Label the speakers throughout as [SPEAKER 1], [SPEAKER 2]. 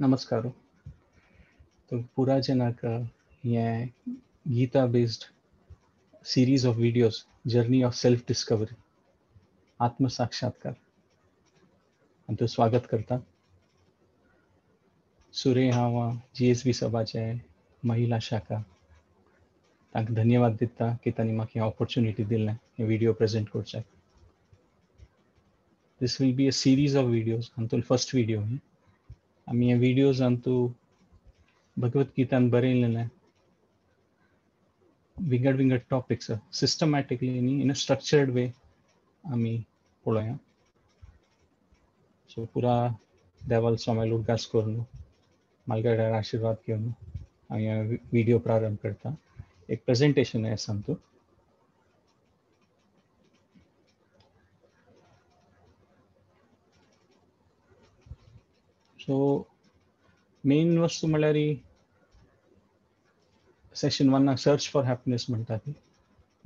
[SPEAKER 1] नमस्कार. तो पुरा जनाक हे Gita based series of videos journey of self discovery आत्मसाक्षात्कार आनी स्वागत करता. सुरे हांव GSB सभाचे महिला शाखा तांकां धन्यवाद दिता की तांणी म्हाका ही ऑपॉर्च्युनिटी दिल्लें हे व्हिडियो प्रेजेंट करच्याक. This will be a series of videos. हातूंत फर्स्ट व्हिडियो ही आमी हे व्हिडियोज हातूंत भगवत गीतान बरयलेलें विंगड विंगड टॉपिक्स सिस्टमॅटिकली आनी इन अ स्ट्रक्चर्ड वे आमी पळोवया. सो पुरा देवाल स्वाम्याल उडगास करून मालगड्यार आशिर्वाद घेवन आमी व्हिडियो प्रारंभ करता. एक प्रेजेंटेशन आसा आमचो. सो मेन वस्तू म्हळ्यार सेशन वनाक सर्च फॉर हॅपीनेस म्हणटा ती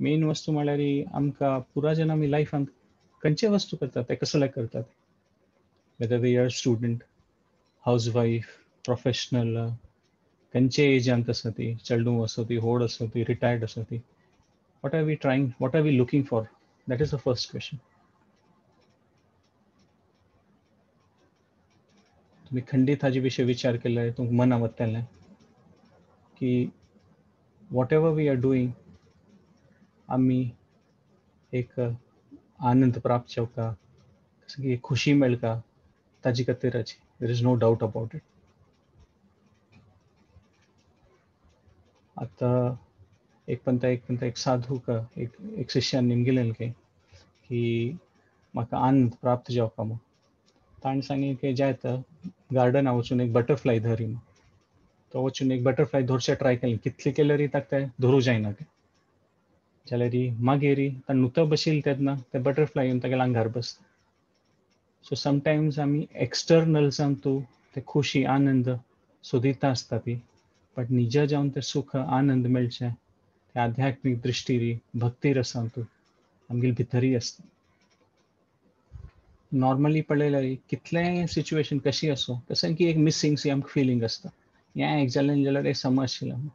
[SPEAKER 1] मेन वस्तू म्हळ्यार आमकां पुरा जेन्ना आमी लायफांत खंयचे वस्तू करतात ते कसले करतात, whether we are student, house wife, professional, खंयचे एजांत आसा ती, चेडूं आसा ती, व्हड आसा ती, रिटायर्ड आसा ती, what are we trying, what are we looking for, that is the first question. तुमी खंडीत हाजे विशीं विचार केले तुमकां मना वतलें की whatever we are doing आमी एक आनंद प्राप्त जावका, एक खुशी मेळका ताजे खातीराची. There is no doubt about it. आतां एक पंता एक पंता एक साधूक एक एक शिष्यान निमगिलें की म्हाका आनंद प्राप्त जावका म्हूण. ताणें सांगलें की जायत गार्डना वचून एक बटरफ्लाय धरी म्हूण. तो वचून एक बटरफ्लाय धरचें ट्राय केलें, कितलें केल्यार ताका तें धरूं जायना तें. जाल्यार मागीर ताणें नुतो बशिल्लें तेन्ना तें बटरफ्लाय येवन तागेल्या आंगार बसता. सो समटायम्स आमी एक्सटर्नल्सान तूं ते खुशी आनंद सोदिता आसता ती, बट निजा जावन तें सुख आनंद मेळचें तें आध्यात्मीक दृश्टी भक्ती रसान तूं आमगेले भितरय आसता. नॉर्मली पळयल्यार कितलेंय सिच्युएशन कशी आसूं तशें की एक मिसींग सी आमकां फिलींग आसता. हें एक जालें जाल्यार हें सम आशिल्लें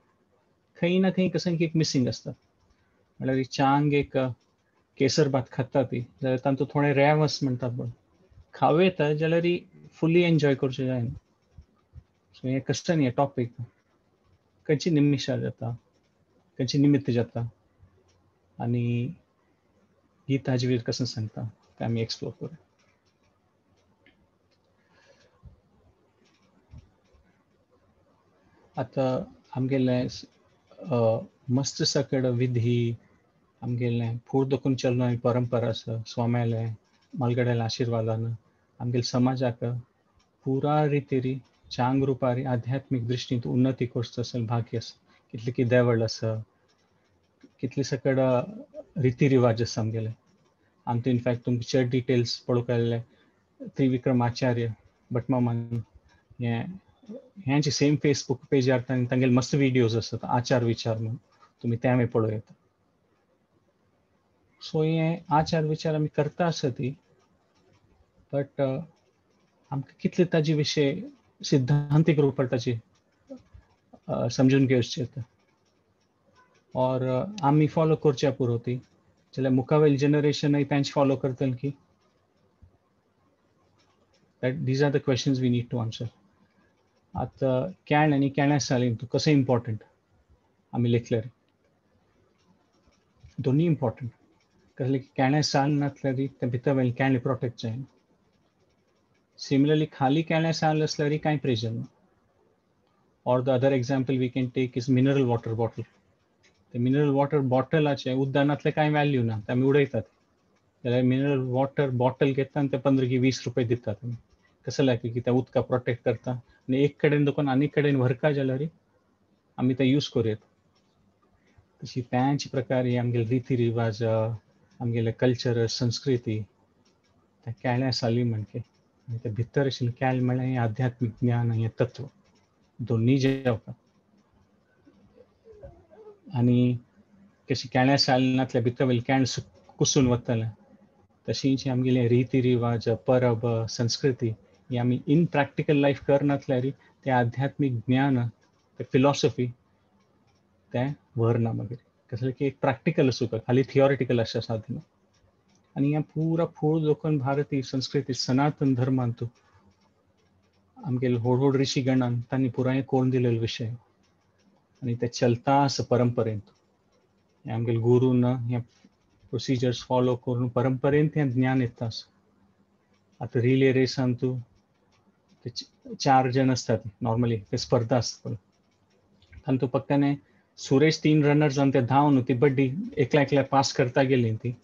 [SPEAKER 1] खंय ना खंय कसं की एक मिसींग आसता. म्हळ्यार चांग एक केसर भात खाता ती जाल्यार तातूंत थोडे रेंव आस म्हणटात पळय, खावं येता जाल्यार फुली एन्जॉय करचें जायना. सो हें कशें हें टॉपीक खंयची निमिशा जाता, खंयची निमित्त जाता आनी गीता हाजे वयर कशें सांगता तें आमी एक्सप्लोर करूया. आतां आमगेलें मस्त सकड विधी आमगेलें फूड दखून चलना परंपरा आसा स्वाम्यालें मालगड्याल्या आशिर्वादान आमगेले समाजाक पुरा रितीरी चांग रुपारी आध्यात्मीक दृश्टींत उन्नती करचो असेल भाग्य आसा. कितले की देवळ आसा, कितले सकड रिती रिवाज आसा आमगेले. आमकां इनफॅक्ट तुमकां चड डिटेल्स पळोवंक आयिल्ले त्रिविक्रम आचार्य भटमामान हें ह्यांचे सेम फेसबूक पेजार तांगेले मस्त व्हिडियोज आसात आचार विचार म्हणून, तुमी ते आमी पळोवं येता. सो हे आचार विचार आमी करता आसा ती, बट आमकां कितले ताजे विशय सिद्धांतीक रुपार ताची समजून घेवचें येता और आमी फॉलो करच्या पुरो ती जाल्यार मुखावेल जनरेशनय तांचे फॉलो करतले की that these are the questions we need to answer. आतां केळ आनी केळ्या सालीन तूं कशें इम्पॉर्टंट आमी लेखल्यार दोनूय इम्पॉर्टंट. कसलें केळ्या साल नासल्यार तें भितर वयलें केळें प्रोटेक्ट जायना. सिमिलरली खाली केळ्या साल आसल्यार कांय प्रेजर ना. Or the other example we can take is mineral water bottle. ते मिनरल वॉटर बॉटलाचें उद्दानांतलें कांय वॅल्यू ना, तें आमी उडयतात. जाल्यार मिनरल वॉटर बॉटल घेता आनी ते 15 की 20 रुपये दितात आमी. कसं लागता की त्या उदका प्रोटेक्ट करता आनी एक कडेन दुकान आनी कडेन व्हरका जाल्यार आमी तें यूज करूं येता. तशी त्याच प्रकारे आमगेले रिती रिवाज आमगेले कल्चर संस्कृती त्या केळ्या साली म्हणके आनी ते भितर आशिल्लें केळ म्हळ्यार हें आध्यात्मीक ज्ञान आनी हें तत्व दोनूय जेवता. आनी कशी केळ्या साल नासल्या भितर वयलें केळ कुसून वतलें तशीच आमगेले रिती रिवाज परब संस्कृती हें आमी इन प्रॅक्टिकल लायफ करनासल्यार तें आध्यात्मीक ज्ञान, तें फिलॉसॉफी तें व्हरना मागीर. कसलें की एक प्रॅक्टिकल आसूं, खाली थियोरिटिकल आसचें साधना. आनी हें पुरा फूळ लोकन भारतीय संस्कृती सनातन धर्मांत आमगेले व्हड व्हड ऋषीगणान तांणी पुराय करून दिलेलो विशय आनी ते चलता आसा परंपरेंत. आमगेले गुरून हे प्रोसिजर्स फॉलो करून परंपरेंत हें ज्ञान येता आसा. आतां रिले रेसान तूं ते 4 जण आसतात नॉर्मली, ते स्पर्धा आसता तांतूं फक्त सुरेश 3 रनर्स आनी ते धांवन ती बड्डी एकल्या एकल्या पास करता गेली ती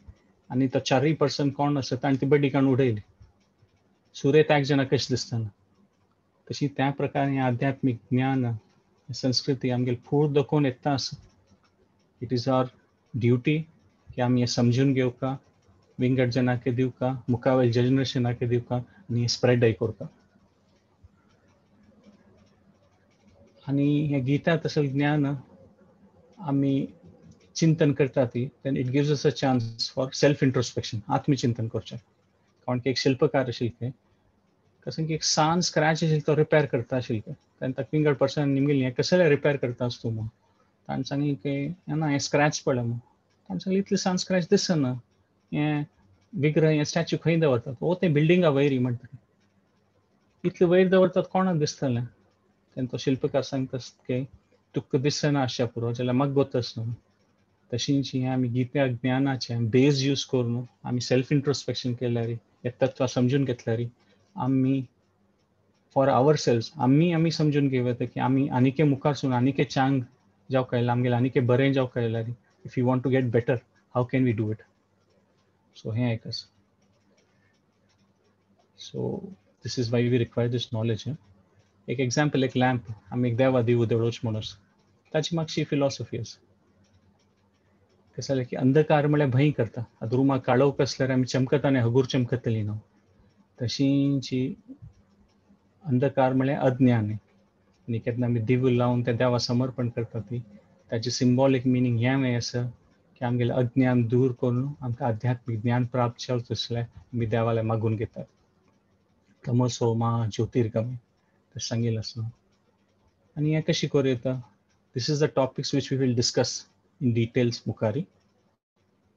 [SPEAKER 1] आनी तो 4 पर्सन कोण आसा ताणें ती बड्डी काडून उडयली. सुरेश एक जाणा कशें दिसतना. तशी त्या प्रकारे हें आध्यात्मीक ज्ञान संस्कृती आमगेले फूड दाखोवन येता आसा. It is our duty की आमी हें समजून घेवका, विंगड जनाके दिवका, मुखावेल जनरेशनाके दिवका आनी हें स्प्रेडय करता. आनी हें गीता तसलें ज्ञान आमी चिंतन करता ती then it gives us a chance for self introspection, आत्मचिंतन करचें. कारण की एक शिल्पकार आशिल्ले कसं की एक सान स्क्रॅच आशिल्लो तो रिपेर करता आशिल्ले तेन्ना ताका विंगड पर्सन निमगेलें हें कसलें रिपेर करता आसतू म्हूण. ताणें सांगलें की ना हें स्क्रॅच पडलें म्हूण. ताणें सांगलें इतलें सान स्क्रॅच दिसना, हें विग्रह हें स्टॅच्यू खंय दवरतात? ओ तें बिल्डिंगा वयर म्हणटा, इतलें वयर दवरतात कोणाक दिसतलें? तेन्ना तो शिल्पकार सांगता की तुका दिसना आसच्या पुरो जाल्यार म्हाका गोत न्हू. तशींच हें आमी गीता ज्ञानाचें बेज यूज करून आमी सेल्फ इंट्रोस्पेक्शन केल्यार, हे तत्वां समजून घेतल्यार आमी फॉर our selves आमी आमी समजून घेवं की आमी आनीके मुखार आनीके चांग जावंक कळयला, आमगेलें आनीके बरें जावंक कळयल्यार if you want to get better how can we do it. So हें एक आसा. So this is why we require this knowledge. एक एग्जाम्पल, एक लॅम्प आमी एक देवा दिवू देवळोच म्हणून ताची मातशी फिलॉसॉफी आसा. कशें जालें की अंधकार म्हळ्यार भंय करता. आतां रुमाक काळोख आसल्यार आमी चमकता आनी हगूर चमकतली न्हू. तशींची अंधकार म्हळ्यार अज्ञान आनी केन्ना आमी दिवू लावन त्या देवा समर्पण करता ती ताचें सिंबॉलीक मिनींग हें आसा की आमगेलें अज्ञान दूर करून आमकां आध्यात्मीक ज्ञान प्राप्त जावचें तसलें आमी देवाले मागून घेतात. तमसो मा ज्योतिर्गमय तशें सांगिल्लें आसा. आनी हें कशें करूं येता? This is the topics which we will discuss in details मुखारी.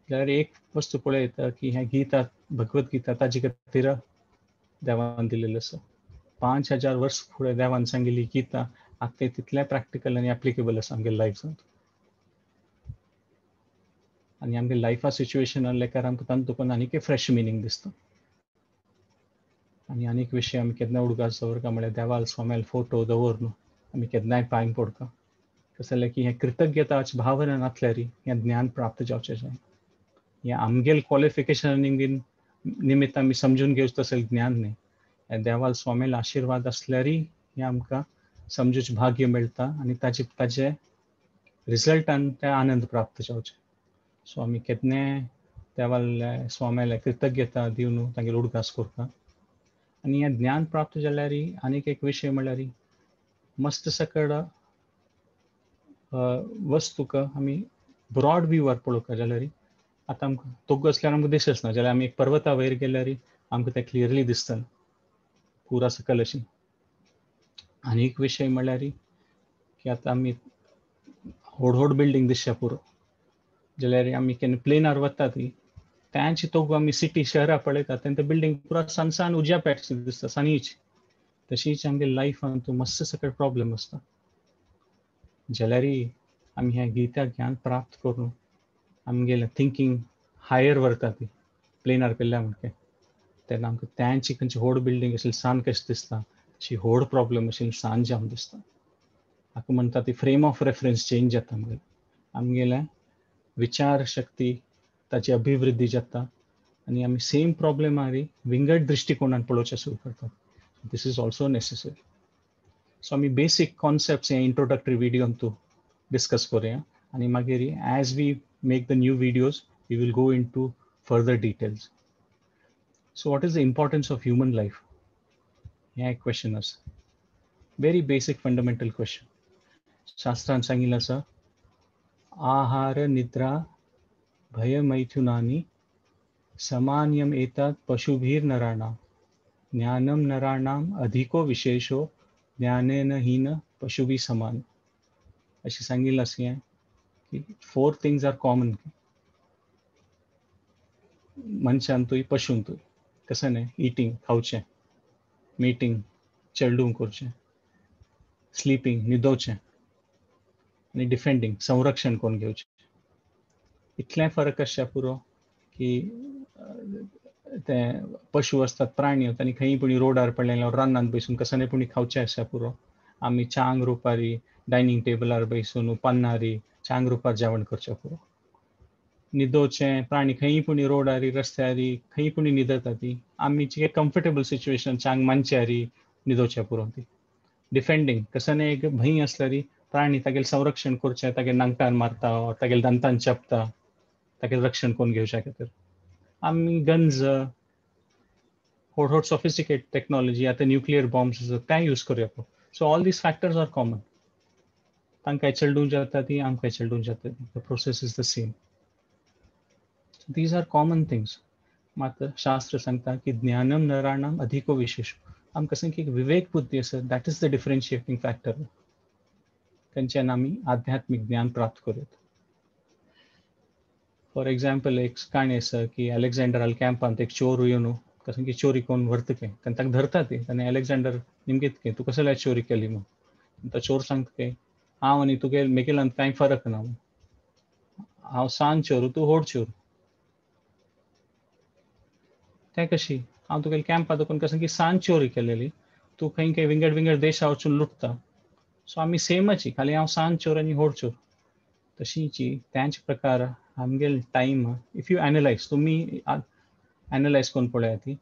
[SPEAKER 1] जाल्यार एक वस्तू पळयता की हें गीता, भगवत गीता ताजे खातीर देवान दिलेलें आसा. 5000 वर्स फुडें देवान सांगिल्ली गीता आतां तें तितलें प्रॅक्टिकल आनी एप्लिकेबल आसा आमगे लायफांत. आनी आमगे लायफा सिच्युएशनान लेखार आमकां तातूंत आनीक फ्रेश मिनींग दिसता. आनी आनीक विशय आमी केन्ना उडगास दवरता म्हळ्यार देवाल स्वाम्याल फोटो दवरन आमी केन्नाय पांय पडता. कशें जालें की हें कृतज्ञताची भावना नासल्यार हें ज्ञान प्राप्त जावचें जाय. हें आमगेल क्वॉलिफिकेशन निमित्त आमी समजून घेवचें तसलें ज्ञान न्ही. हें देवाल स्वाम्याल आशिर्वाद आसल्यार हें आमकां समजूचें भाग्य मेळटा आनी ताजे ताजे रिजल्टान ते आनंद प्राप्त जावचें. सो आमी केन्नाय देवाले स्वाम्याले कृतज्ञता दिवन तांगेलो उडगास करता. आनी हें ज्ञान प्राप्त जाल्यार आनीक एक विशय म्हळ्यार मस्त सकड वस्तूक आमी ब्रॉड व्यूवार पळोवंक जाल्यार आतां आमकां तोग्गो आसल्यार आमकां दिसच ना, जाल्यार आमी एक पर्वता वयर गेल्यार आमकां तें क्लियरली दिसता पुरा सकल अशी. आनी एक विशय म्हळ्यार की आतां आमी व्हड व्हड बिल्डींग दिसच्या पुरो जाल्यार आमी केन्ना प्लेनार वता ती त्यांची तोगो आमी सिटी शहरां पळयता तेन्ना बिल्डींग पुरा सान सान उज्या पॅट्स दिसता सानीच. तशीच आमगे लायफान तूं मस्त सकट प्रॉब्लम आसता. जाल्यार आमी हें गीता ज्ञान प्राप्त करून आमगेलें थिंकींग हायर व्हरता ती प्लेनार पेल्ल्या म्हणके तेन्ना आमकां त्यांची खंयची व्हड बिल्डींग आशिल्ली सान कशें दिसता तशी व्हड प्रॉब्लम आशिल्ली सान जावन दिसता. हाका म्हणटा ती फ्रेम ऑफ रेफरन्स चेंज जाता आमगेलें. आमगेलें विचार शक्ती ताची अभिवृद्धी जाता आनी आमी सेम प्रॉब्लम विंगड दृश्टिकोणान पळोवचें सुरू करतात. This is also necessary. So आमी बेसीक कॉन्सेप्ट्स हे इंट्रोडक्टरी व्हिडियोन तूं डिस्कस करुया आनी मागीर as we make the new videos we will go into further details. So what is the importance of human life? हें एक क्वेश्चन आसा, व्हेरी बेसीक फंडामेंटल क्वेश्चन. शास्त्रान सांगिल्लें आसा आहार निद्रा भयमैथुनानि सामान्यम एतत् पशुभिर्नराणां ज्ञानम नराणाम अधिको विशेषो ज्ञानेन हीन पशुभी समान. अशें सांगिल्लें आसा हें की 4 थिंग्स are common मनशांतूय पशूंतूय. कशें न्हय, इटींग खावचें, मिटींग चेडूं करचें, स्लिपींग न्हिदोवचें आनी डिफेंडींग संरक्षण करून घेवचें. इतलें फरक आसच्या पुरो की ते पशु आसतात प्राणी आनी खंय पुणी रोडार पडले रानांत बसून कसले पुणी खावचें आसच्या पुरो. आमी चांग रुपारी डायनींग टेबलार बसून पन्नारी चांग रुपार जेवण करचें पुरो. न्हिदोवचें प्राणी खंय पुणी रोडारी रस्त्यारी खंय पुणी न्हिदता ती, आमी कम्फर्टेबल सिच्युएशन चांग मांच्यारी न्हिदोवचें पुरो. ती डिफेंडींग कसले एक भंय आसल्यारी प्राणी तागेलें संरक्षण करचें, तागेले नांगटान मारता, तागेले दंतान चेपता, तागेलें रक्षण करून घेवच्या खातीर. आमी गन्स व्हड व्हड सॉफिस्टिकेट टॅक्नॉलॉजी आतां न्युक्लियर बॉम्ब्स आसा तें यूज करूया. So all these factors are common. तांकां चेडूं जाता ती, आमकां चेडूं जाता ती, the process is the same. These are common things. मात्र शास्त्र सांगता की ज्ञानम नराणाम अधिको विशेष. आमकां कशें की एक विवेक बुद्धी आसा, that is the differentiating factor. खंयच्यान आमी आध्यात्मीक ज्ञान प्राप्त करूं. फॉर एग्जाम्पल एक काणी आसा की अलेक्झांडराल कॅम्पांत एक चोर येवन कशें की चोरी करून व्हरता की ताका धरता ती आनी अलेक्झांडर निमगीत की तूं कसल्या चोरी केली म्हूण. तो चोर सांगता की हांव आनी तुगे मेगेल्यान कांय फरक ना, हांव सान चोर तूं व्हड चोर. तें कशी हांव तुगेले कॅम्पांत वचून कशें की सान चोरी केलेली, तूं खंय खंय विंगड विंगड देशा वचून लुटता. सो आमी सेमच, खाली हांव सान चोर आनी व्हड चोर. तशीच त्याच प्रकार आमगेले टायम if you analyse, तुमी एनलायज करून पळयात ती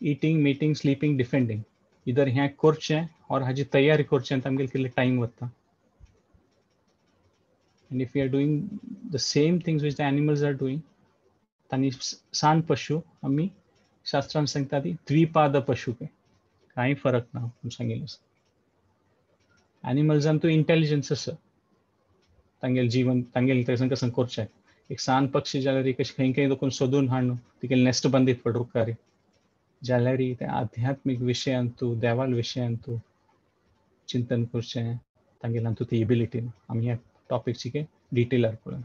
[SPEAKER 1] इटींग मिटींग स्लिपींग डिफेंडींग, इधर हें करचें और हाजी तयारी करचें आमगेले कितले टायम वता. And if you are doing the same things which the animals are doing, तांणी सान पशु आमी शास्त्रान सांगता ती द्विपाद पशु के कांय फरक ना सांगिल्लें. एनिमल्सान तूं इंटेलिजन्स आसा, तांगेलें जीवन तांगेलें थंयसर कसं करचें. एक सान पक्षी जाल्यार कशें खंय खंय दोकून सोदून हाडून तिगेलें नेस्ट बांदीत पड रुखारी जाल्यार ते आध्यात्मीक विशयांत तूं देवाल विशयांत तूं चिंतन करचें, तांगेल्यान तूं ती एबिलिटी ना. आमी ह्या टॉपिकची डिटेलार पळोवया.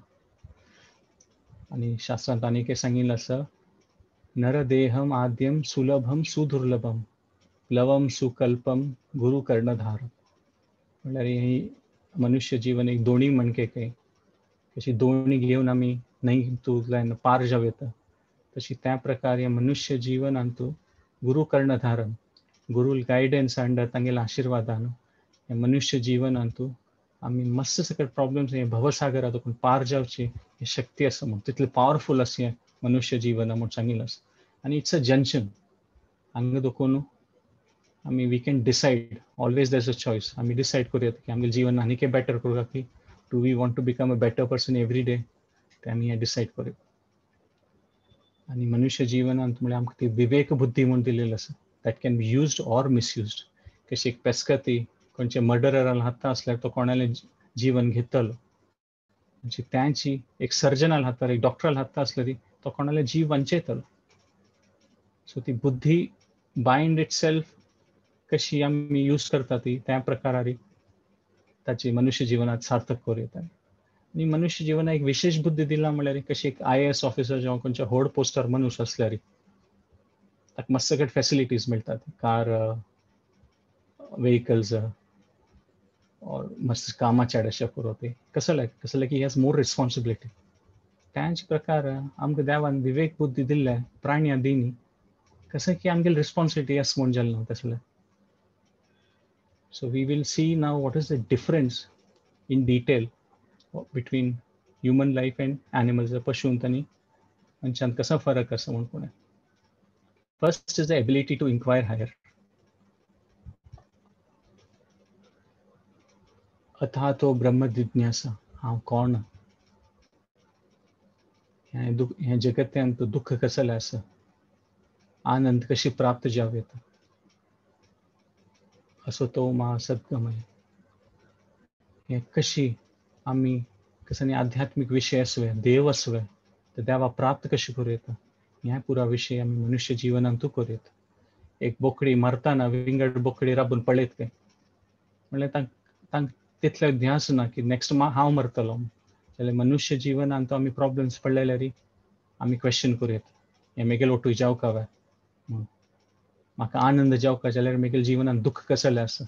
[SPEAKER 1] आनी शास्त्रांत आनी एक सांगिल्लें आसा, नरदेहम आद्यम सुलभम सुदुर्लभम प्लवम सुकल्पम गुरु कर्णधार. म्हणल्यार ही मनुष्य जीवन एक दोणी म्हणके काय कशी दोणी घेवन आमी न्हंय पार जावं येता, तशी त्या प्रकारे मनुष्य जीवनांतू गुरु कर्णधारण, गुरु गायडन्स अंडर तांगेल्या आशिर्वादान मनुष्य जीवनांतू आमी मस्त सकट प्रॉब्लम्स हे भवसागरात पूण पार जावची ही शक्ती आसा म्हूण तितलें पावरफूल आसा हें मनुष्य जीवन म्हूण सांगिल्लें आसा. आनी it's a junction, हांगा देखून आमी we can decide, always there is a choice. आमी डिसायड करूया की आमगेलें जीवन आनीकय बेटर करूया की do we want to become a better person every day, ते आमी हें डिसायड करूया. आनी मनुष्य जीवनांत म्हळ्यार आमकां ती विवेक बुद्धी म्हूण दिलेली आसा, that can be used or misused. कशी एक पेस्कती खंयच्या मर्डरान हाता आसल्यार तो कोणालें जीवन घेतलो, म्हणजे त्यांची एक सर्जनाल हातार एक डॉक्टराल हाता आसल्यार तो कोणाले जीव वांचयतलो. सो ती बुद्धी बायंड it self कशी आमी यूज करता ती त्या प्रकारारी ताची मनुष्य जीवनात सार्थक करूं येता. आनी मनुष्य जीवनात एक विशेष बुद्धी दिला म्हणल्यार कशी एक IAS officer जावं खंयच्या व्हड पोस्टार मनुष्य आसल्यार ताका मस्त सगळे फॅसिलिटीज मेळटात, कार व्हेकल्स और मस्त कामाचे अशें पुरो ते कसले कसले की हॅज मोर रिस्पॉन्सिबिलिटी. त्याच प्रकार आमकां देवान विवेक बुद्धी दिल्ल्या प्राण्या दिनी कसं की आमगेली रिस्पॉन्सिबिलिटी आसा म्हूण जालें ना तसलें. So we will see now what is the difference in detail between human life and animals, पशूंत आनी मनशांत कसो फरक आसा म्हूण पळोवया. First is the ability to inquire higher. अथातो ब्रह्म जिज्ञासा, हांव कोण, हें जगत्यांत दुःख कसलें आसा, आनंद कशी प्राप्त जावं येता, असो तो मा सद्गमय. हें कशी आमी कसनी आध्यात्मीक विशय आसवे, देव आसवे, तर देवा प्राप्त कशी करूं येता, ह्या पुरा विशय आमी मनुष्य जीवनांतू करूं येता. एक बोकडी मरताना विंगड बोकडी राबून पळयत काय म्हणल्यार तांक तितले ध्यास ना की नेक्स्ट हांव मरतलो. जाल्यार मनुष्य जिवनान तो आमी प्रॉब्लम्स पडले जाल्यार आमी क्वेश्चन करूं येता, हें मेगेल ओटूय जावका व्हय, म्हाका आनंद जावका जाल्यार मेगेल जिवनान दुख्ख कसलें आसा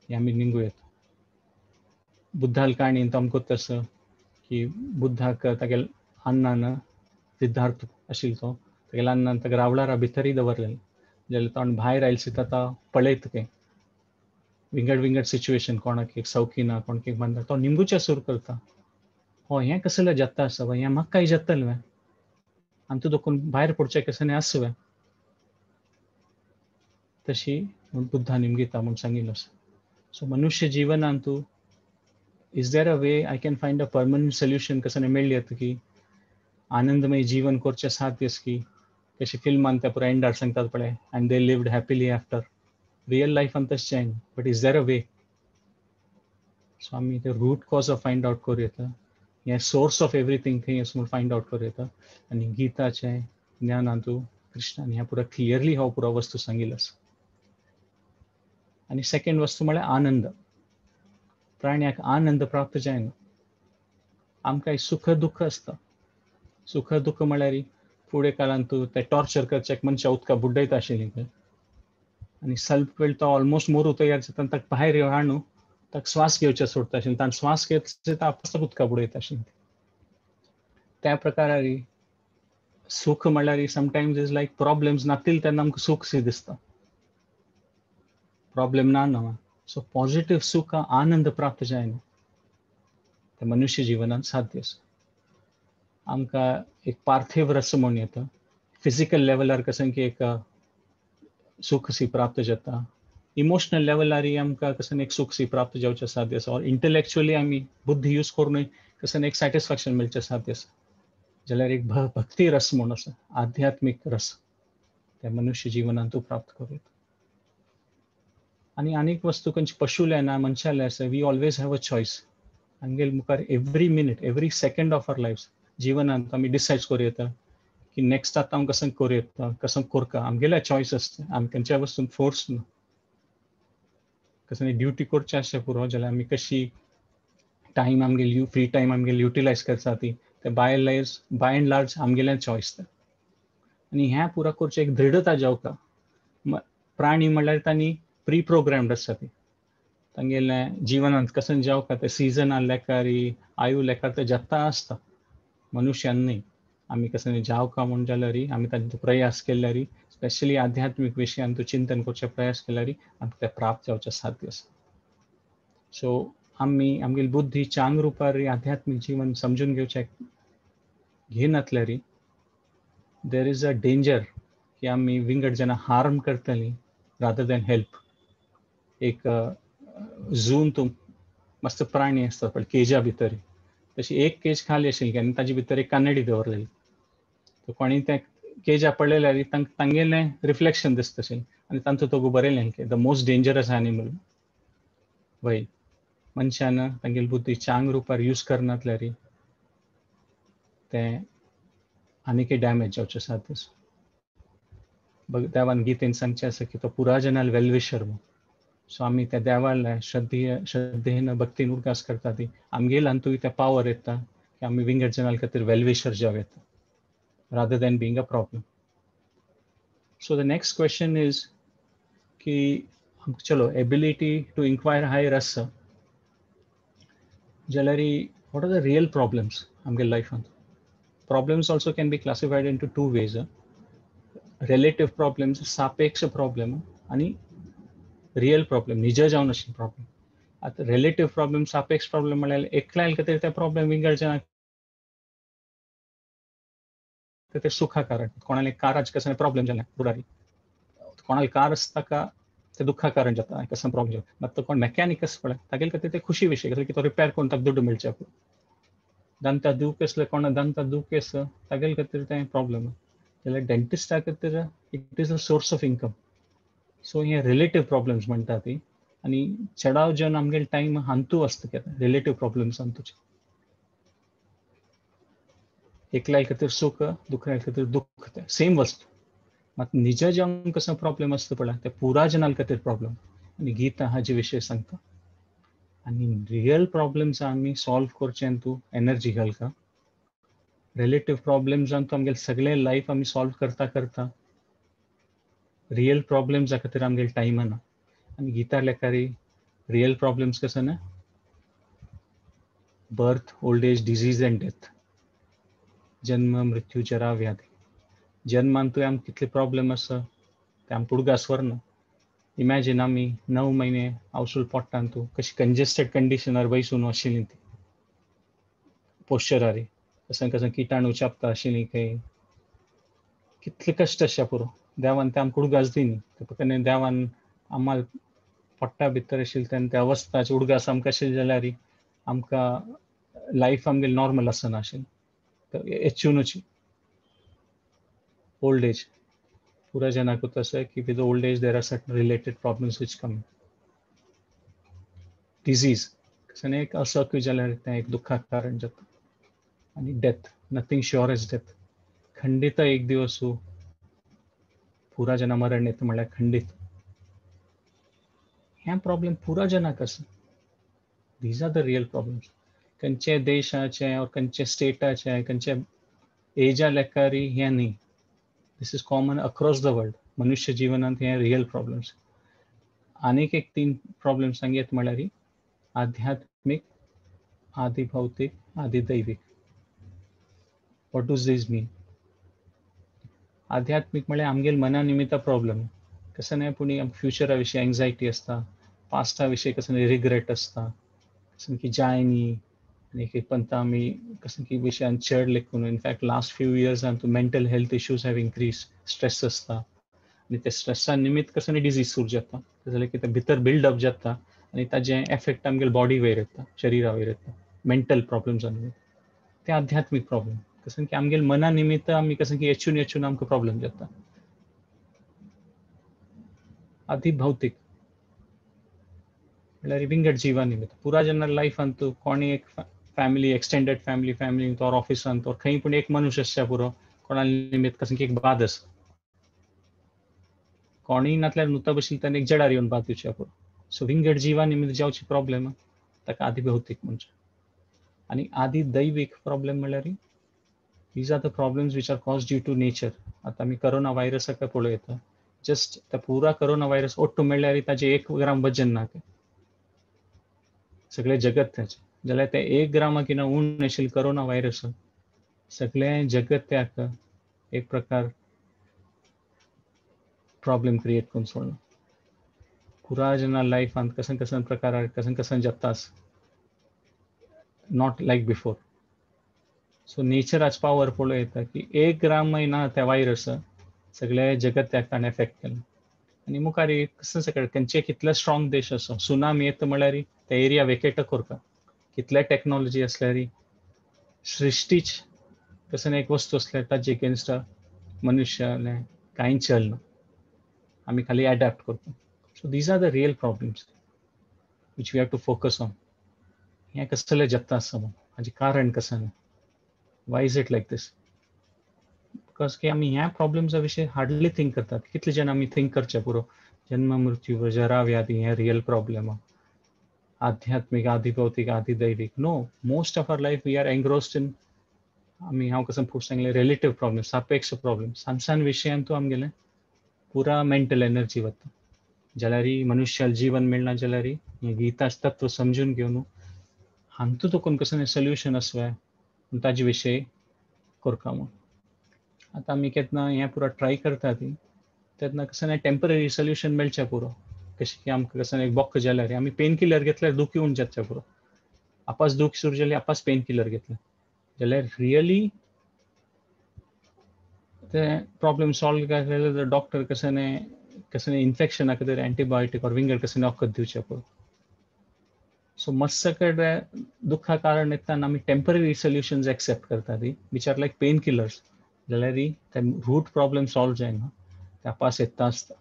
[SPEAKER 1] हें आमी निंगू येता. बुद्धाल काणयेन तो आमकां आसा की बुद्धाक तागेल अन्नान सिद्धार्थ आशिल्लो तो तागेल्या अन्नान ताका रावळारा भितरय दवरलेलें. जाल्यार तो भायर आयलो सिता तो पळयत काय विंगड विंगड सिच्युएशन, कोणाक एक सौखी ना, कोणाक एक मंद, तो निमगुच्या सुरू करता, हो हें कसलें जाता आसा हें म्हाका काय जातलें वे, आनी तूं दोकून भायर पडचें कसलें आसा वे, तशी म्हूण बुद्धा निमगिता म्हूण सांगिल्लो आसा. सो मनुष्य जिवनान तूं is there a way I can find a permanent solution कसलें मेळ्ळी येता की आनंदमय जीवन करचें साध्य की कशी फिल्मान त्या पुरा एंडार सांगतात पळय, and they lived happily after. Real लायफान तशें जायना, but is there a way? So आमी ते root cause of find out करूं येता, हें सोर्स ऑफ एवरीथींग थंय आसा म्हूण फायंड आवट करूं येता. आनी गीताचें ज्ञानांतू कृष्णान ह्या पुरा क्लियरली हो पुरा वस्तू सांगिल्लो आसा. आनी सेकेंड वस्तू म्हळ्यार आनंद. प्राण्याक आनंद प्राप्त जायना. आमकां सुख दुख्ख आसता. सुख दुख्ख म्हळ्यार फुडें काळान तूं ते टॉर्चर करच्याक मनशां उदका बुड्डयता आशिल्लीं खंय, आनी सल्प वेळ तो ऑलमोस्ट मोरू तयार जाता, ताका भायर हाडून ताका श्वास घेवचे सोडटा आशिल्लें, ताणें श्वास घेत आपस उदका बुडयता आशिल्लें. त्या प्रकारारी सुख म्हळ्यार समटायम्स is like problems नातील तेन्ना आमकां सुख शी दिसता, प्रॉब्लेम ना न्हू. सो पॉझिटिव्ह सुख आनंद प्राप्त जायना ते मनुष्य जिवनान साध्य आसा. आमकां एक पार्थिव रस म्हूण येता, फिजिकल लेवलार कसं की एक सुख सी प्राप्त जाता, इमोशनल लेवलारय आमकां कसं एक सुख सी प्राप्त जावचें साध्य आसा, ऑर इंटलेक्चुअली आमी बुद्धी यूज करूनय कसं एक सॅटिस्फॅक्शन मेळचें साध्य आसा. जाल्यार एक भक्ती रस म्हूण आसा, आध्यात्मीक रस, ते मनुष्य जिवनान तूं प्राप्त करूं येता. आनी आनीक वस्तू खंयची पशुले ना मनशाले आसा, we always have a choice. आमगेले मुखार every minute every second of our life जिवनांत आमी डिसायड करूं येता की नेक्स्ट आतां हांव कसं करूं येता, कसं करका, आमगेले चॉयस आसता, आमी खंयच्या वस्तून फोर्स ना. कसं ड्युटी करचें आसचें पुरो जाल्यार आमी कशी टायम आमगेली फ्री टायम आमगेली युटिलायज करता ती ते बाय एंड लार्ज आमगेले चॉयस ते. आनी ह्या पुरा करचें एक दृढता जावका. प्राणी म्हणल्यार तांणी प्री प्रोग्राम्ड आसता ती, तांगेलें जिवनांत कसं जावका ते सिजना लेखार आयु लेखार ते जाता आसता. मनुष्यान न्हय, आमी कसं जावका म्हूण जाल्यार आमी तांचो प्रयास केल्यार, स्पेशली आध्यात्मीक विशयान तूं चिंतन करचे प्रयास केल्यार आमकां तें प्राप्त जावचें साध्य आसा. सो आमी आमगेली बुद्धी चांग रुपार आध्यात्मीक जीवन समजून घेवचें घेनातल्यार there is a danger की आमी विंगड जाणां हार्म करतलीं रादर दॅन हेल्प. एक झून तूं मस्त प्राणी आसता पळय केजा भितर, तशी एक केज खाली आशिल्ली आनी ताजे भितर एक कानडी दवरलेली, तो कोणी त्या केजा पळयल्यार तांगेलें रिफ्लेक्शन दिसता आशिल्लें आनी तांचो तो बरयलें की the most dangerous animal. वय मनशान तांगेली बुद्धी चांग रुपार यूज करनातल्यार तें आनीकय डॅमेज जावचें साध्य आसा. देवान गीतेन सांगचें आसा की तो पुरा जनाल वेलविशर म्हूण. सो आमी त्या देवाला श्रद्धेन भक्तीन उडगास करता ती आमगेल हातूंत ते पावर येता की आमी विंगड जनाल खातीर वेलविशर जावं येता rather than being a problem. So the next question is की चलो एबिलिटी टू इन्क्वायर हायर आसा जाल्यार what are the real problems आमगे लायफांत? Problems also can be classified into two ways, relative problems सापेक्ष प्रॉब्लेम आनी रियल प्रॉब्लेम निज जावन आशिल्ले प्रॉब्लेम. आतां रिलेटिव्ह प्रॉब्लेम सापेक्ष प्रॉब्लेम म्हळ्यार एकल्यान खातीर ते प्रॉब्लेम विंगड जाणां ते सुखा कारण, कोणाले काराच कसले प्रॉब्लेम जाले फुडारी, कोणाले कार आसता ताका ते दुख्खा कारण जाता कसलो प्रॉब्लेम जाता. मात तो कोण मेकॅनिक आसा पळय तागेले खातीर ते खुशी विशय कसले की तो रिपेर करून ताका दुड्डू मेळचे. दंता दूख आसले कोणा दंता दूख आसा तागेले खातीर तें प्रॉब्लेम, जाल्यार डेंटिस्टा खातीर it is a source of income. So हे रिलेटिव्ह प्रॉब्लम्स म्हणटा ती, आनी चडाव जन आमगेले टायम हांतू आसता केन्ना रिलेटिव्ह प्रॉब्लम्स हातूचे. एकल्या खातीर सुख दुसऱ्या खातीर दुख्ख, तें सेम वस्तू. मात निजा जावन कसो प्रॉब्लेम आसता पळय ते पुरा जनाल खातीर प्रॉब्लेम. आनी गीता हाजे विशय सांगता. आनी रियल प्रॉब्लम्स आमी सॉल्व करचें तूं एनर्जी घालता. रिलेटीव प्रॉब्लम्सान तूं आमगेले सगळे लायफ आमी सॉल्व करता करता रियल प्रॉब्लम्सा खातीर आमगेले टायम ना. आनी गीता लेखारी रियल प्रॉब्लम्स कसो ना, birth, old age, disease and death, जन्म मृत्यू जरा व्याधी. जन्मान तुवें आमकां कितले प्रॉब्लम आसा ते आमकां उडगास व्हरना. इमॅजीन आमी 9 महिने आवसूल पोट्टान तूं कशी कंजेस्टेड कंडिशनार बैसून आशिल्ली ती पोश्चरारी कसं कसं किटाणू चापता आशिल्ली खंय कितले कश्ट आसच्या पुरो. देवान ते आमकां उडगास दिनी ते देवान आम्हाला पोट्टा भितर आशिल्ली तेन्ना त्या अवस्थाचे उडगास आमकां आशिल्ले जाल्यार आमकां लायफ आमगेली नॉर्मल आसना आशिल्लें. एच्युनूची ओल्ड एज पुरा जनाकूच आसा की with old age there are certain related problems which come. Disease कसं एक असोक्य जाल्यार तें एक दुख्खाक कारण जाता. आनी death, nothing sure as death. खंडीत एक दिवस पुरा जना मरण येता म्हणल्यार खंडीत. हें प्रॉब्लम पुरा जनाक आसा. These are the real problems. खंयचे देशाचे और खंयचे स्टेटाचे खंयचे एजा लेखारी हें न्ही. This is common across the world. मनुष्य जीवनांत हे रियल प्रॉब्लम्स. आनीक एक 3 प्रॉब्लम्स सांगयत म्हणल्यार आध्यात्मीक, आदिभौतीक, आदिदैवीक. What does this mean? आध्यात्मीक म्हळ्यार आमगेले मना निमित्त प्रॉब्लम. कसं न्हय पूण आमकां फ्युचरा विशीं एंग्जायटी आसता, पास्टा विशीं कसं रिग्रेट आसता, कसं की जाय न्ही आनी एक पंता आमी कसं की विशयान चड लेखून. इनफॅक्ट लास्ट फ्यू इयर्सान तूं mental health issues have increase. Stress आसता आनी ते स्ट्रेसा निमित्त कसं डिजीज सुरू जाता. जाल्यार कितें भितर बिल्डअप जाता आनी ताजें एफेक्ट आमगेले बॉडी वयर येता, शरिरा वयर येता. मेंटल प्रॉब्लम्स निमित्त ते आध्यात्मीक प्रॉब्लम. कसं की आमगेले मना निमित्त आमी कसं की येचून येचून आमकां प्रॉब्लम जाता. आदिभौतीक म्हणल्यार विंगड जिवा निमित्त पुरा जेन्ना लायफान तूं कोणी एक फॅमिली, एक्सटेंडेड फॅमिली, फॅमिली और ऑफिसांत और खंय पूण एक मनुष्य आसच्या पुरो कोणा निमित्त कसं की एक बाद आसा. कोणीय नातल्यार नुता बशिल्ले तेन्ना एक जडार येवन बाद दिवच्या पुरो. सो विंगड जिवा निमित्त जावची प्रॉब्लम ताका आदिभौतीक म्हणचे. आनी आदिदैवीक प्रॉब्लम म्हणल्यार these are the problems which are cause due to nature. आतां आमी करोना व्हायरसाक पळयता. जस्ट त्या पुरा करोना व्हायरस ओट्टू मेळ्ळ्यार ताजें 1 ग्राम वजन ना, सगळें जगत ताचें. जाल्यार ते 1 ग्रामा कितें उण आशिल्लें करोना व्हायरस सगळें जगत त्याक एक प्रकार प्रॉब्लम क्रिएट करून सोडलो. पुरा जेन्ना लायफांत कसन कसन प्रकार कसन कसन जाता, not like before. So नेचराच पावर पळयता की 1 ग्रामय ना त्या व्हायरस सगळे जगत त्याक ताणें एफेक्ट केलें. आनी मुखार कसं सगळें खंयचे कितले स्ट्रॉंग देश आसा, सुनामी येता म्हणल्यार ते एरिया वेकेट करता. कितले टॅक्नोलॉजी आसल्यार सृश्टीच कसं एक वस्तू आसल्यार ताजे एगेन्स्ट मनुष्यालें कांय चलना, आमी खाली एडॅप्ट करता. So these are the real problems which we have to focus on. हें कसलें जाता आसा म्हूण हाजें कारण कसं न्ही, why is it like this? Because की आमी ह्या प्रॉब्लम्सा विशीं हार्डली थिंक करतात. कितले जाण आमी थिंक करचे पुरो जन्म मृत्यू जरा व्याधी हें रियल प्रॉब्लम, आध्यात्मीक, आदिभौतीक, आदिदैवीक. No, most of our life we are engrossed in आमी हांव कसं फुडें सांगलें रिलेटीव प्रॉब्लम, सापेक्ष प्रॉब्लम. सान सान विशयान तूं आमगेलें पुरा मेंटल एनर्जी वता. जाल्यार मनुष्याल जीवन मेळना जाल्यार हें गीता तत्व समजून घेवन हांतू तुकून कसं सोल्युशन आसवे ताजे विशय करता म्हूण. आतां आमी केन्ना हें पुरो ट्राय करता ती तेन्ना कसं ना टेंपररी सोल्युशन मेळचें पुरो. कशें की आमकां कसं एक बोक्क जाल्यार आमी पेन किलर घेतल्यार दुखी उण जातचें पुरो. आपास दूख सुरू जाली आपास पेन किलर घेतलें जाल्यार रियली ते प्रॉब्लम सॉल्व जाल्यार डॉक्टर कसं कसं इन्फेक्शना खातीर एंटीबायोटीक और विंगड कसं वखद दिवचें पुरो. सो मातसो कडेन दुख्खा कारण येता आनी आमी टेंपररी सोल्युशन्स एक्सेप्ट करता ती which are like pain killers. जाल्यार ते रूट प्रॉब्लम सॉल्व जायना, ते आपास येता आसता.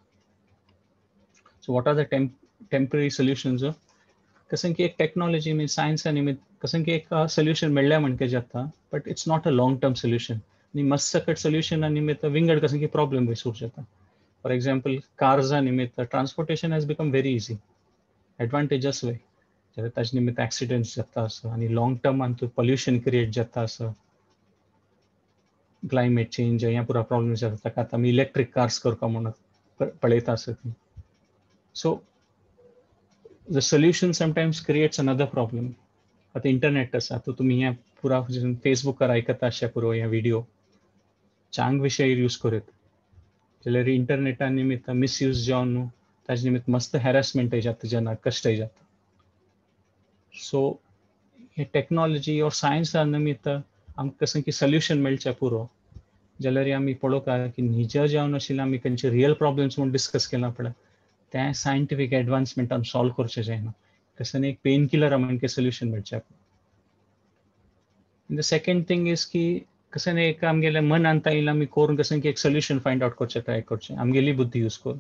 [SPEAKER 1] So what are the temporary solutions? कसं की एक टॅक्नॉलॉजी मीन सायन्सा निमित्त कसं की एक सोल्युशन मेळ्ळें म्हणके जाता, but it's not a long term solution. आनी मस्त सकट सोल्युशना निमित्त विंगड कसं की प्रॉब्लेम वयर जाता. फॉर एग्जाम्पल कार्सा निमित्त transportation has become very easy, advantages way जाल्यार ताजे निमित्त एक्सिडंट्स जाता आसा आनी लॉंग टर्मान तूं पोल्युशन क्रिएट जाता आसा, क्लायमेट चेंज ह्या पुरा प्रॉब्लेम जाता. ताका आतां आमी इलेक्ट्रीक कार्स करपा म्हणून पळयता आसा ती. So the solution sometimes creates another problem. आतां इंटरनेट आसा, आतां तुमी हें पुरा फेसबुकार आयकता अशें पुरो हे व्हिडियो चांग विशय यूज करीत जाल्यार इंटरनेटा निमित्त मिसयूज जावन न्हू ताजे निमित्त मस्त हॅरासमेंटय जाता, जेन्ना कश्टय जाता. सो हे टॅक्नोलॉजी ऑर सायन्सा निमित्त आमकां कसं की सोल्युशन मेळचें पुरो जाल्यार आमी पळोवंक की निज जावन आशिल्लें आमी खंयचे रियल प्रॉब्लम्स म्हूण डिस्कस केला पळय तें सायंटिफीक एडवान्समेंटान सॉल्व करचें जायना. कसं एक पेन किलर आमकां सोल्युशन मेळचें. The second thing is की कसं एक आमगेल्या मनांत आयिल्लें आमी करून कसं की एक सोल्युशन फायंड आवट करचें ट्राय करचें आमगेली बुद्धी यूज करून.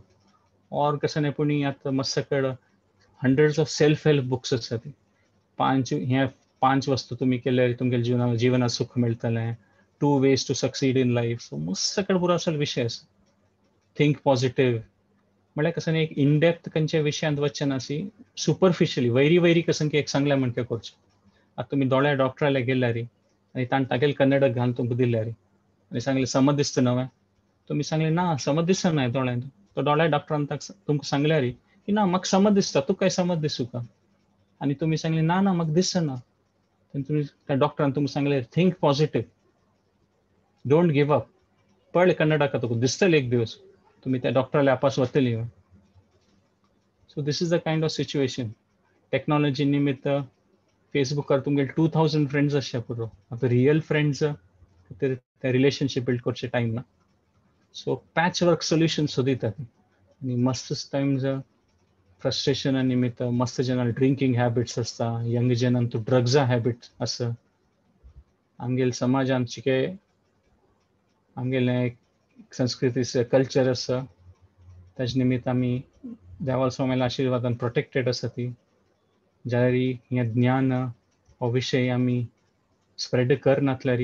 [SPEAKER 1] ऑर कसं न्ही पूण आतां मस्त कड hundreds of self help books आसा ती पांच हे पांच वस्तू तुमी केल्यार तुमगेल्या जिवना जिवनात सुख मेळटलें, 2 ways to succeed in life. So मस्त कड पुरो असो विशय आसा. थिंक पॉझिटिव्ह म्हळ्यार कसं एक इनडेप्थ खंयच्या विशयांत वचचें नासी, सुपरफिशियली वैरी वैरी कसं की एक सांगलें म्हणके करचें. आतां तुमी दोळ्या डॉक्टराले गेल्यार आनी ताणें तागेले कन्नडक घालून तुमकां दिल्यार आनी सांगलें समज दिसता नवें, तुमी सांगलें ना समज दिसना दोळ्यांत, तो दोळ्या डॉक्टरान तुमकां सांगल्यार की ना म्हाका समज दिसता, तुका काय समज दिसूका, आनी तुमी सांगलें ना ना म्हाका दिसना, तुमी त्या डॉक्टरान तुमकां सांगलें think positive, don't give up, पळय कन्नडाक तुका दिसतलें एक दिवस, तुमी त्या डॉक्टराले आपास वतली. So this is the kind of situation. Technology निमित्त फेसबुकार तुमगेले 2000 फ्रेंड्स आसचे पुरो, आतां रियल फ्रेंड्स खातीर ते रिलेशनशीप बिल्ड करचे टायम ना. सो पॅच वर्क सोल्युशन सोदितात आनी मस्त टायम्स फ्रस्ट्रेशना निमित्त मस्त जाणां ड्रिंकींग हॅबिट्स आसता, यंग जाणांक ड्रग्सा हॅबिट्स आसा. आमगेले समाजान चिके आमगेलें संस्कृतीचें कल्चर आसा ताजे निमित्त आमी देवा स्वाम्याल्या आशिर्वादान प्रोटेक्टेड आसा ती. जाल्यार हें ज्ञान हो विशय आमी स्प्रेड करनासल्यार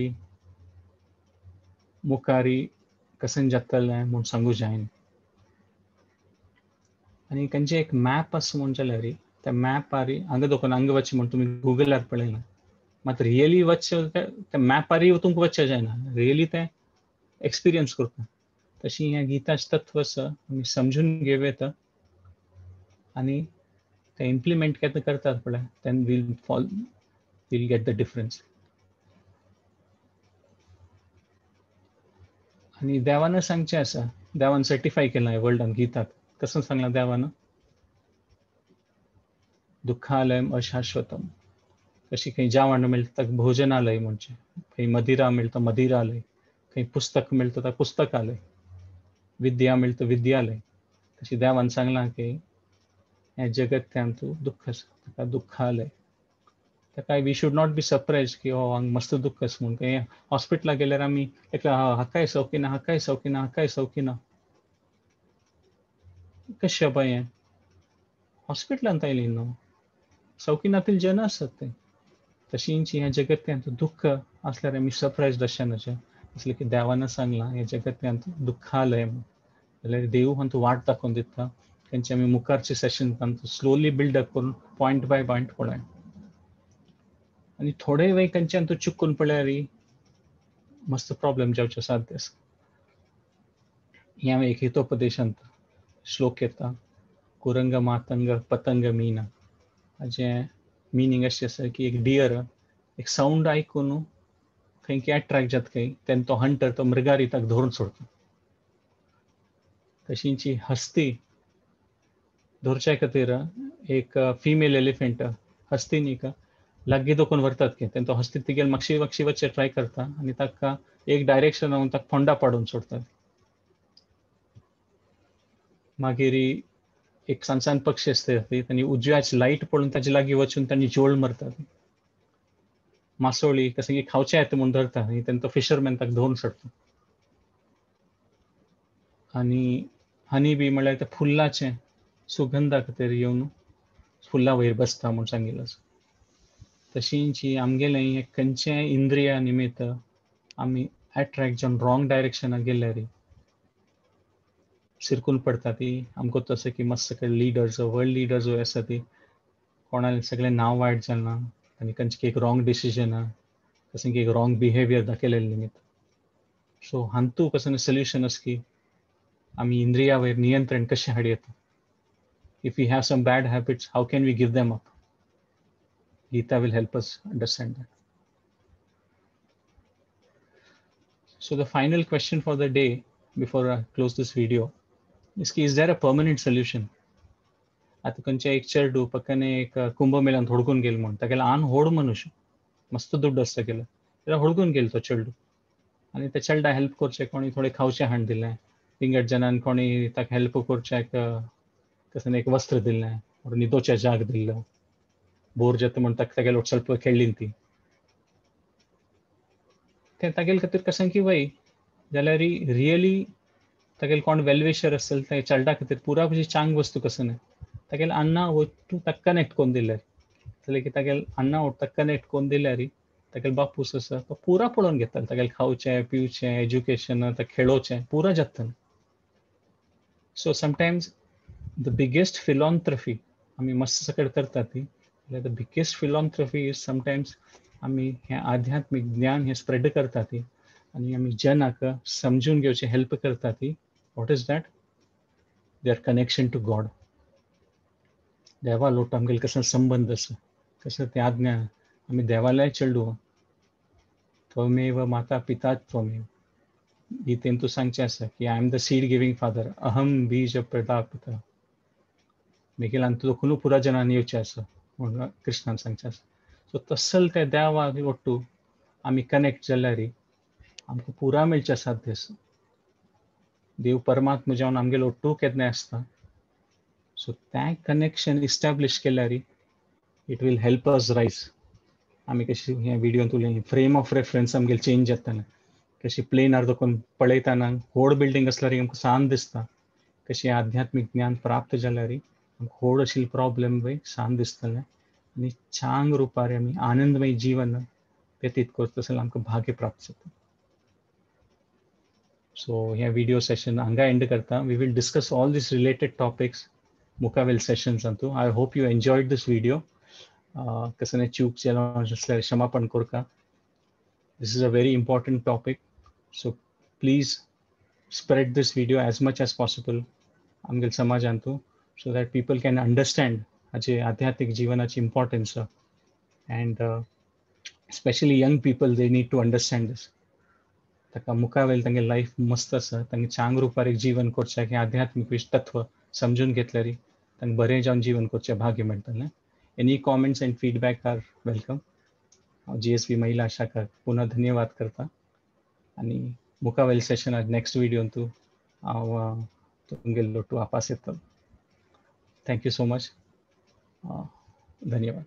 [SPEAKER 1] मुखार कशें जातलें म्हूण सांगू जायना. आनी खंयचें एक मॅप आसा म्हूण जाल्यार त्या मॅपार हांगा दोकोन हांगा वचचें म्हूण तुमी गुगलार पळयना, मात रियली वचचें त्या मॅपारय तुमकां वचचें जायना, रियली तें एक्सपिरियन्स करता. तशी हें गीताचें तत्व आसा आमी समजून घेवं येता आनी तें इम्प्लिमेंट केन्ना करतात पळय then we'll fall we'll get the difference. आनी देवान सांगचें आसा, देवान सर्टिफाय केलां हें वर्ल्डान गीताक. कसो सांगलां देवान? दुःखालयम अशाश्वतम. कशी खंय जेवण मेळटा ताका भोजनालय म्हणचें, खंय मदिरा मेळटा मदिरालय, खंय पुस्तक मेळटा ताका पुस्तकालय, विद्या मेळटा विद्यालय. तशी देवान सांगलां की हें जगत तें तूं दुःख आसा ताका दुःखालय. ताका we should not be surprise की हो हांगा मस्त दुःख आसा म्हूण. खंय हॉस्पिटलाक गेल्यार आमी एकल्या हाकाय सौखी ना, हाकाय सौखी ना, हाकाय सौखी ना, कशें बाय हें हॉस्पिटलांत आयली न्हू, सौखी नातील जन आसत ते. तशींच हें जगत तें दुःख आसल्यार आमी सरप्रायज अशें न्हय असलें की देवान सांगलां हें जगत तें दुःखालय म्हूण. जाल्यार देव हांतूं वाट दाखोवन दिता तेंचे आमी मुखारचे सेशन तांचो स्लोली बिल्डअप करून पॉयंट बाय पॉयंट पळय. आनी थोडे वेळ खंयच्यान तूं चुकून पळल्यार मस्त प्रॉब्लेम जावचे साध्य आसा. हें एक हितोपदेशांत श्लोक येता, कुरंग मातंग पतंग मीना. हाजें मिनींग अशें आसा की एक डियर एक सावंड आयकून खंय की एट्रॅक्ट जाता खंय, तेन्ना तो हंटर तो मृगारी ताका धरून सोडटा. तशींची हस्ती धरच्या खातीर एक फिमेल एलिफंट हस्ती न्ही का लागीं दोकून व्हरतात की तेन्ना तो हस्ती तिगेल मागशी मागशी वचचें ट्राय करता आनी ताका एक डायरेक्शन ताका फोंडा पाडून सोडटात. मागीर एक सान सान पक्षी आसता तांणी उजव्याची लायट पळोवन ताजे लागीं वचून तांणी जोळ मरतात. मासोळी कशें की खावचें येता म्हूण धरता आनी तेन्ना तो फिशरमॅन ताका धरून सोडटा. आनी हनी बी म्हळ्यार त्या फुलाचें सुगंधा खातीर येवन फुलां वयर बसता म्हूण सांगिल्लें आसा. तशींच आमगेलें हें खंयचें इंद्रिया निमित्त आमी अट्रॅक्ट जावन रॉंग डायरेक्शनाक गेल्यार सिरकून पडटा ती. आमकां तशें की मस्त सगळे लिडर्स, वर्ल्ड लिडर्स आसा ती कोणाले सगळें नांव वायट जालां आनी खंयचे एक रॉंग डिसिजन कसं की एक रॉंग बिहेवियर दाखयलेलें निमित्त. सो हांतू कसं सोल्युशन आसा की आमी इंद्रिया वयर नियंत्रण कशें हाडयता. If we have some bad habits, how can we give them up? Gita will help us understand that. So the final question for the day before I close this video is की is there a permanent solution? आतां खंयच्या एक चेडू पक्काने एक कुंभमेळ्यान हुडकून गेल म्हूण, तागेलो आन होड मनुष्य, मस्त दुड्ड आसता गेलो, जाल्यार हुडकून गेल तो चेडू आनी त्या चेडा हेल्प करचें कोणी थोडें खावचें हाड दिलें, विंगड जनान कोणी ताका हेल्प करच्याक कसं एक वस्त्र दिलें, न्हिदोचें जाग दिल्लो, बोर जाता म्हूण ताका तागेलो ಸ್ವಲ್ಪ खेळ्ळी ती, तें तागेले खातीर कशें की वय जाल्यार रियली तागेले कोण वेलविशर आसतले ते चेडा खातीर पुरा कशी चांग वस्तू कसं न्हय. तागेले अन्ना वट्टू ताका कनेक्ट करून दिल्यार जाल्यार की तागेले अन्ना वट्टू ताका कनेक्ट करून दिल्यार तागेले बापूस आसा तो पुरा पळोवन घेतालो, तागेले खावचें पिवचें एज्युकेशन ताका खेळोवचें पुरा जाता. So sometimes the biggest philanthropy आमी मस्त सकयल करता ती, जाल्यार the biggest philanthropy is sometimes आमी हें आध्यात्मीक ज्ञान हें स्प्रेड करता ती आनी आमी जनाक समजून घेवचें हेल्प करता ती. What is that? Their connection to God. देवा लोट आमगेले कसो संबंद आसा, कसो तें आज्ञा आमी देवालय चेडू त्वमेव माता पिता त्वमेव, गीतेन तूं सांगचें आसा की I am the seed giving father, अहम बीज प्रदापिता, मेगेल्यान तुजो खुनू पुरा जनान येवचें आसा म्हणून कृष्णान सांगचें आसा. सो तसल त्या देवा वट्टू आमी कनेक्ट जाल्यार आमकां पुरा मेळचें साध्य आसा. देव परमात्मा जावन आमगेलो वट्टू केन्नाय आसता. सो तें कनेक्शन इस्टॅब्लिश केल्यार it will help us rise. आमी कशी ह्या व्हिडियोन तुले फ्रेम ऑफ रेफरन्स आमगेले चेंज जाताना, कशी प्लेनार दोकून पळयतना व्हड बिल्डींग आसल्यार आमकां सान दिसता, कशी आध्यात्मीक ज्ञान प्राप्त जाल्यार आमकां व्हड आशिल्ले प्रॉब्लेम वय सान दिसतलें आनी चांग रुपार आमी आनंदमय जीवन व्यतीत करता जाल्यार आमकां भाग्य प्राप्त जाता. सो हें व्हिडियो सेशन हांगा एंड करता. We will discuss all these related topics मुखावेल सेशन्सांतू. I hope you enjoyed this video. कसने चूक जाल्यार क्षमापण करका. This is a very important topic, so please spread this video as much as possible आमगेले समाजांतू, so that people can understand हाचे आध्यात्मीक जीवनाची importance, and specially young people they need to understand this. ताका मुखावेल तांगे लायफ मस्त आसा, तांगे चांग रुपार एक जीवन करचें हें आध्यात्मीक तत्व समजून घेतल्यार तांकां बरें जावन जीवन करचें भाग्य मेळटलें. Any comments and feedback are welcome. हांव GSB महिला शाखा पुनः धन्यवाद करता आनी मुखावेल सेशनाक नेक्स्ट व्हिडियोन तूं हांव तुमगेलो लोटू आपास येतलो. Thank you so much. धन्यवाद.